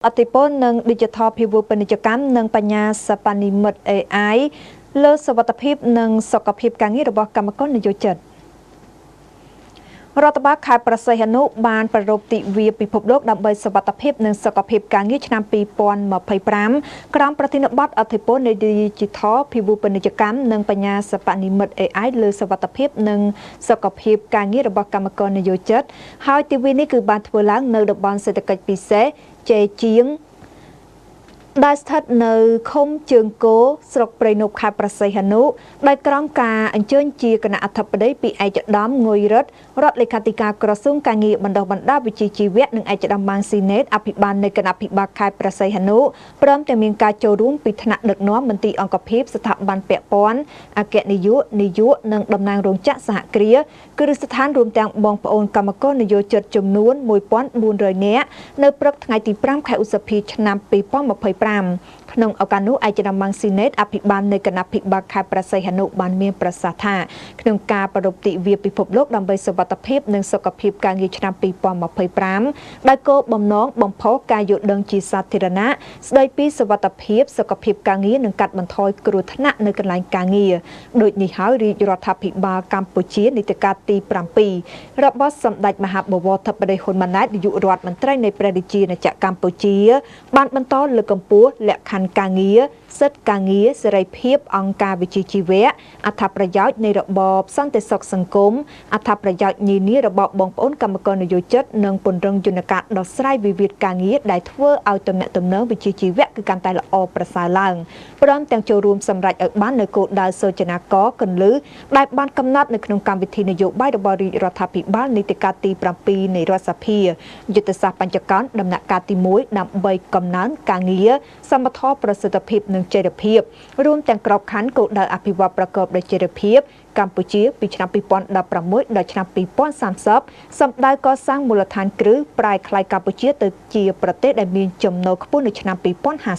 អតិពលនិង Digital ភាវូបនីយកម្មនិងបញ្ញាសិប្បនិម្មិត AI លើសុវត្ថិភាពនិងសុខភាពការងាររបស់កម្មករនិយោជិត។ រដ្ឋបាលខេត្តព្រះសីហនុបានប្រារព្ធទិវាពិភពលោកដើម្បីសុវត្ថិភាពនិងសុខភាពការងារឆ្នាំ2025ក្រោមប្រធានបទអធិពលនៃ Digital ភាវូបនីយកម្មនិងបញ្ញាសិប្បនិម្មិត AI លើសុវត្ថិភាពនិងសុខភាពការងាររបស់កម្មករនិយោជិតហើយទិវានេះគឺបានធ្វើឡើងនៅតំបន់សេដ្ឋកិច្ចពិសេសជេជាងដែលស្ថិតនៅឃុំជើងគោស្រុកព្រៃនប់ខេត្តព្រះសីហនុដោយក្រោមការអញ្ជើញជាគណៈអធិបតីពីឯកឧត្តមងុយរិទ្ធរដ្ឋលេខាធិការក្រសួងការងារបណ្ដុះបណ្ដាលវិជ្ជាជីវៈនិងឯកឧត្តមម៉ាងស៊ីណេតអភិបាលនៃគណៈភិបាលខេត្តព្រះសីហនុព្រមទាំងមានការចូលរួមពីថ្នាក់ដឹកនាំមន្ទីរអង្គភាពស្ថាប័នពាក់ព័ន្ធអគ្គនាយកនាយកនិងតំណាងរោងចក្រសហគ្រាសគ្រឹះស្ថានរួមទាំងបងប្អូនកម្មករនិយោជិតចំនួន1400នាក់នៅព្រឹកថ្ងៃទី5ខែឧសភាឆ្នាំ2025ក្នុងឱកាសនោះឯកឧត្តមម៉ាងស៊ីណេតអភិបាលនៃគណៈភិបាលខេត្តព្រះសីហនុបានមានប្រសាសន៍ថាក្នុងការប្រារព្ធទិវាពិភពលោកដើម្បីសុវត្ថិភាពនិងសុខភាពការងារឆ្នាំ2025ដោយគោលបំណងបំផុសការយល់ដឹងជាសាធារណៈស្ដីពីសុវត្ថិភាពសុខភាពការងារនិងកាត់បន្ថយគ្រោះថ្នាក់នៅកន្លែងការងារដូចនេះហើយរាជរដ្ឋាភិបាលកម្ពុជានីតិកាលទី7របស់សម្ដេចមហាបវរធិបតីហ៊ុនម៉ាណែតនាយករដ្ឋមន្ត្រីនៃព្រះរាជាណាចក្រកម្ពុជាបានបន្តលើកកម្ពស់លក្ខខណ្ឌការងារសិទ្ធិការងារសេរីភាពអង្គការវិជ្ជាជីវៈអត្ថប្រយោជន៍នៃរបបសន្តិសុខសង្គមអត្ថប្រយោជន៍នានារបស់បងប្អូនកម្មករនិយោជិតនិងពង្រឹងយន្តការដោះស្រាយវិវាទការងារដែលធ្វើឲ្យទំនាក់ទំនងវិជ្ជាជីវៈគឺកាន់តែល្អប្រសើរឡើងព្រមទាំងចូលរួមសម្រេចឲ្យបាននូវគោលដៅសូចនាករគន្លឹះដែលបានកំណត់នៅក្នុងកម្មវិធីនយោបាយរបស់រាជរដ្ឋាភិបាលនីតិកាលទី7នៃរដ្ឋសភាយុទ្ធសាស្ត្របញ្ចកោណដំណាក់កាលទី1ដើម្បីកំណើនការងារសមធម៌ប្រសិទ្ធភាពនិងចីរភាពរួមទាំងក្របខ័ណ្ឌគោលដៅអភិវឌ្ឍប្រកបដោយចីរភាពកម្ពុជាពីឆ្នាំ2016ដល់ឆ្នាំ2030សម្ដៅកសាងមូលដ្ឋានគ្រឹះប្រែក្លាយកម្ពុជាទៅជាប្រទេសដែលមានចំណូលខ្ពស់នៅឆ្នាំ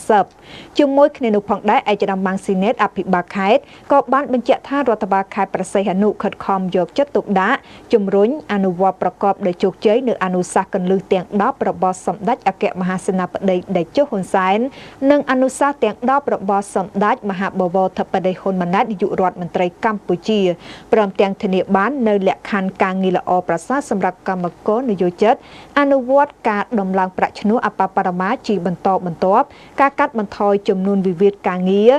2050ជាមួយគ្នានោះផងដែរឯកឧត្តមម៉ាងស៊ីណេតអភិបាលខេត្តក៏បានបញ្ជាក់ថារដ្ឋបាលខេត្តព្រះសីហនុខិតខំយកចិត្តទុកដាក់ជំរុញអនុវត្តប្រកបដោយជោគជ័យនៅអនុសាសន៍គន្លឹះទាំង10របស់សម្ដេចអគ្គមហាសេនាបតីតេជោហ៊ុនសែននិងអនុសាសន៍ទាំង10របស់សម្ដេចមហាបវរធិបតីហ៊ុនម៉ាណែតនាយករដ្ឋមន្ត្រីកម្ពុជាព្រមទាំងធានាបាននៅលក្ខខណ្ឌការងារល្អប្រសើរសម្រាប់កម្មករនិយោជិតអនុវត្តការដំឡើងប្រាក់ឈ្នួលអប្បបរមាជាបន្តបន្ទាប់ការកាត់បន្ថយចំនួនវិវាទការងារ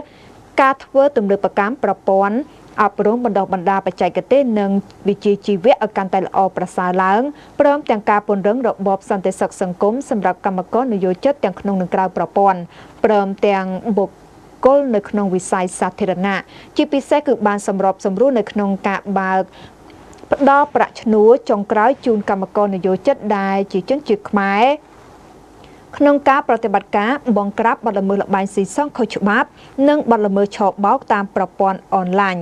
ការធ្វើទំនើបកម្មប្រព័ន្ធអប់រំបណ្ដុះបណ្ដាលបច្ចេកទេសនិងវិជ្ជាជីវៈឲ្យកាន់តែល្អប្រសើរឡើងព្រមទាំងការពង្រឹងរបបសន្តិសុខសង្គមសម្រាប់កម្មករនិយោជិតទាំងក្នុងនិងក្រៅប្រព័ន្ធព្រមទាំងបុគ្គលនៅក្នុងវិស័យសាធារណៈជាពិសេសគឺបានសម្របសម្រួលនៅក្នុងការបើកផ្ដល់ប្រាក់ឈ្នួលចុងក្រោយជូនកម្មករនិយោជិតដែលជាជនជាតិខ្មែរក្នុងការប្រតិបត្តិការបង្ក្រាបបទល្មើសល្បែងស៊ីសងខុសច្បាប់និងបទល្មើសឆបោកតាមប្រព័ន្ធអនឡាញ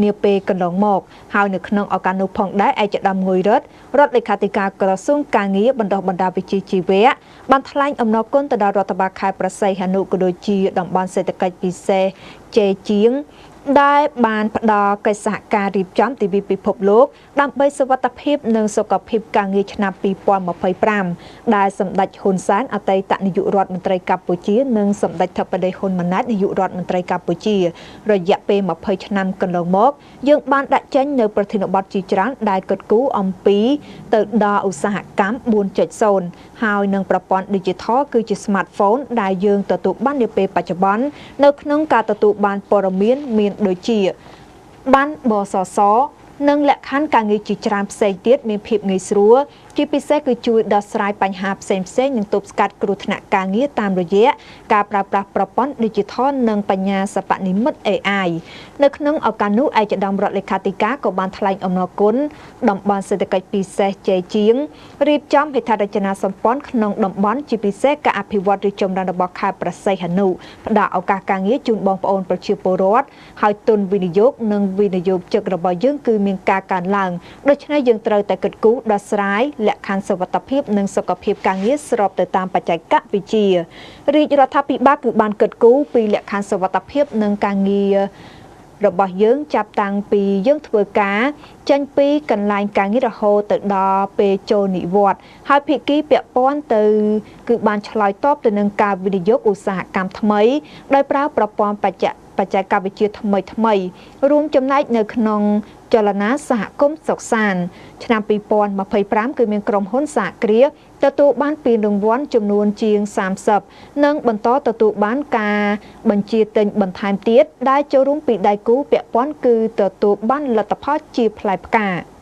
នាពេលកន្លងមកហើយនៅក្នុងឱកាសនោះផងដែរឯកឧត្តមងុយរិទ្ធរដ្ឋលេខាធិការក្រសួងការងារបណ្ដុះបណ្ដាលវិជ្ជាជីវៈបានថ្លែងអំណរគុណទៅដល់រដ្ឋបាលខេត្តព្រះសីហនុក៏ដូចជាតំបន់សេដ្ឋកិច្ចពិសេសជេជាងដែលបានផ្ដល់កិច្ចសហការរៀបចំទិវាពិភពលោកដើម្បីសុវត្ថិភាពនិងសុខភាពការងារឆ្នាំ2025ដែលសម្ដេចហ៊ុនសែនអតីតនាយករដ្ឋមន្ត្រីកម្ពុជានិងសម្ដេចធិបតីហ៊ុនម៉ាណែតនាយករដ្ឋមន្ត្រីកម្ពុជារយៈពេល20ឆ្នាំកន្លងមកយើងបានដាក់ចេញនៅប្រធានបទជាច្រើនដែលគិតគូរអំពីទៅដល់ឧស្សាហកម្ម 4.0 ហើយនឹងប្រព័ន្ធ Digital គឺជា Smartphone ដែលយើងទទួលបាននាពេលបច្ចុប្បន្ននៅក្នុងការទទួលបានព័ត៌មានមានដូចជាបានបសសនិងលក្ខខណ្ឌការងារជាច្រើនផ្សេងទៀតមានភាពងាយស្រួលជាពិសេសគឺជួយដោះស្រាយបញ្ហាផ្សេងៗនិងទប់ស្កាត់គ្រោះថ្នាក់ការងារតាមរយៈការប្រើប្រាស់ប្រព័ន្ធ Digital និងបញ្ញាសិប្បនិម្មិត AI នៅក្នុងឱកាសនោះឯកឧត្តមរដ្ឋលេខាធិការក៏បានថ្លែងអំណរគុណតំបន់សេដ្ឋកិច្ចពិសេសជេជាងរៀបចំហេដ្ឋារចនាសម្ព័ន្ធក្នុងតំបន់ជាពិសេសការអភិវឌ្ឍរីកចម្រើនរបស់ខេត្តព្រះសីហនុផ្ដល់ឱកាសការងារជូនបងប្អូនប្រជាពលរដ្ឋហើយទុនវិនិយោគនិងវិនិយោជិករបស់យើងគឺមានការកើនឡើងដូច្នេះយើងត្រូវតែគិតគូរដោះស្រាយលក្ខខណ្ឌសុវត្ថិភាពនិងសុខភាពការងារស្របទៅតាមបច្ចេកវិទ្យារាជរដ្ឋាភិបាលគឺបានគិតគូរពីលក្ខខណ្ឌសុវត្ថិភាពនិងការងារ របស់យើង ចាប់តាំងពីយើងធ្វើការចេញពីកន្លែងការងាររហូតទៅដល់ពេលចូលនិវត្តន៍ ហើយភាគីពាក់ព័ន្ធទៅគឺបានឆ្លើយតបទៅនឹងការវិនិយោគឧស្សាហកម្មថ្មី ដោយប្រើប្រព័ន្ធបច្ចេកវិទ្យាថ្មីថ្មី រួមចំណែកនៅក្នុងចលនាសហគមន៍សុខសាន្ត។ ឆ្នាំ2025 គឺមានក្រុមហ៊ុនសហគ្រាសទទួលបានពានរង្វាន់ចំនួនជាង30 និងបន្តទទួលបានការបញ្ជាទិញបន្ថែមទៀត ដែលចូលរួមពីដៃគូពាក់ព័ន្ធ គឺទទួលបានលទ្ធផលជាផ្លែផ្កា។